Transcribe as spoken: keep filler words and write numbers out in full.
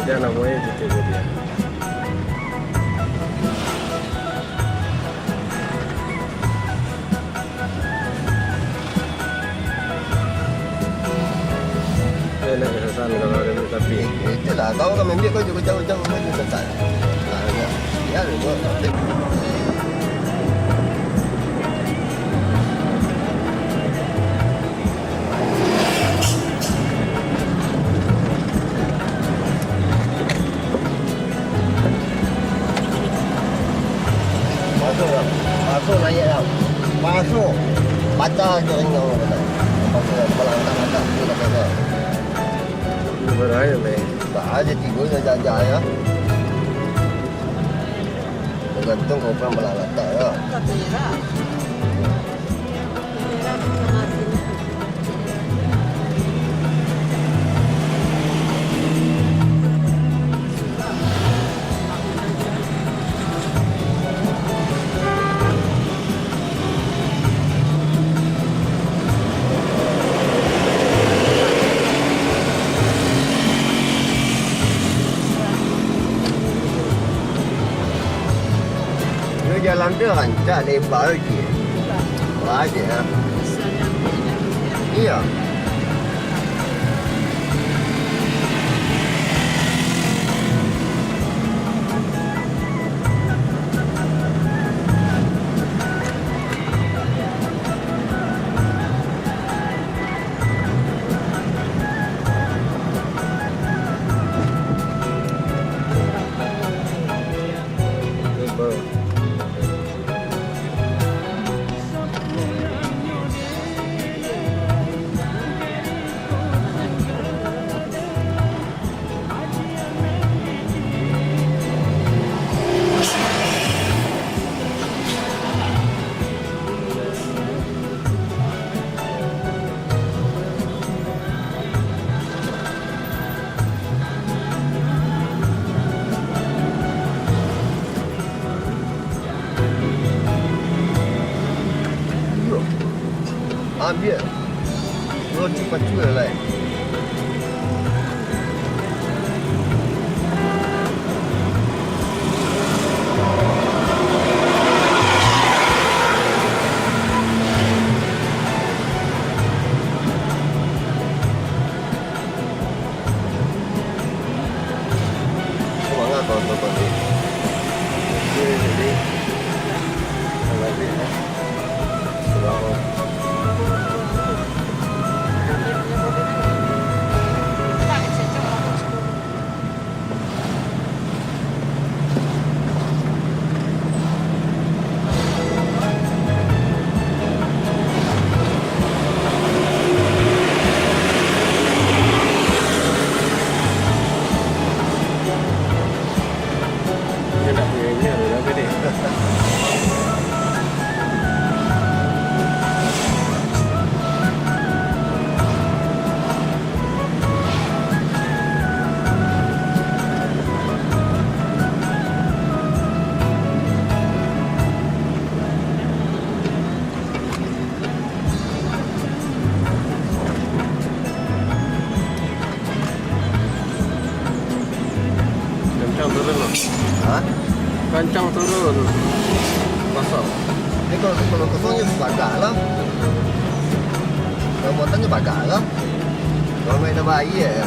Jan namonyo cucu ko dia. Dia nak kesasan kalau ada duit tapi. Itulah, kau kan ambil kau jauh-jauh, jauh, jauh, jauh, jauh. Nah, ya. Ya, lu buat. Masuk, Bang. Masuk, naik, Bang. Masuk. Patah jaringan, Bang. Masuk, Bang. Langkah-langkah, tu dah kena. Ini bahaya, Bang. Tak ada tiga, dah jajah, ya. Tergantung kau pun belah latak, ya. Yo, jalan tu rancak, lebar lagi. Wah, aje, ha. Iyo. Iyo. Ambiak. Roti pacul lah, eh. Semangat kawan-kawan ni. Okey, jadi, kita balik, ya. Selamat. Kancang turun, Bang. Ha? Kancang turun. Kosong. Ni kalau, kalau kosong, yo bagak lah. Kalau muatan, yo bagak lah. Kalau naik tambah aia, yo.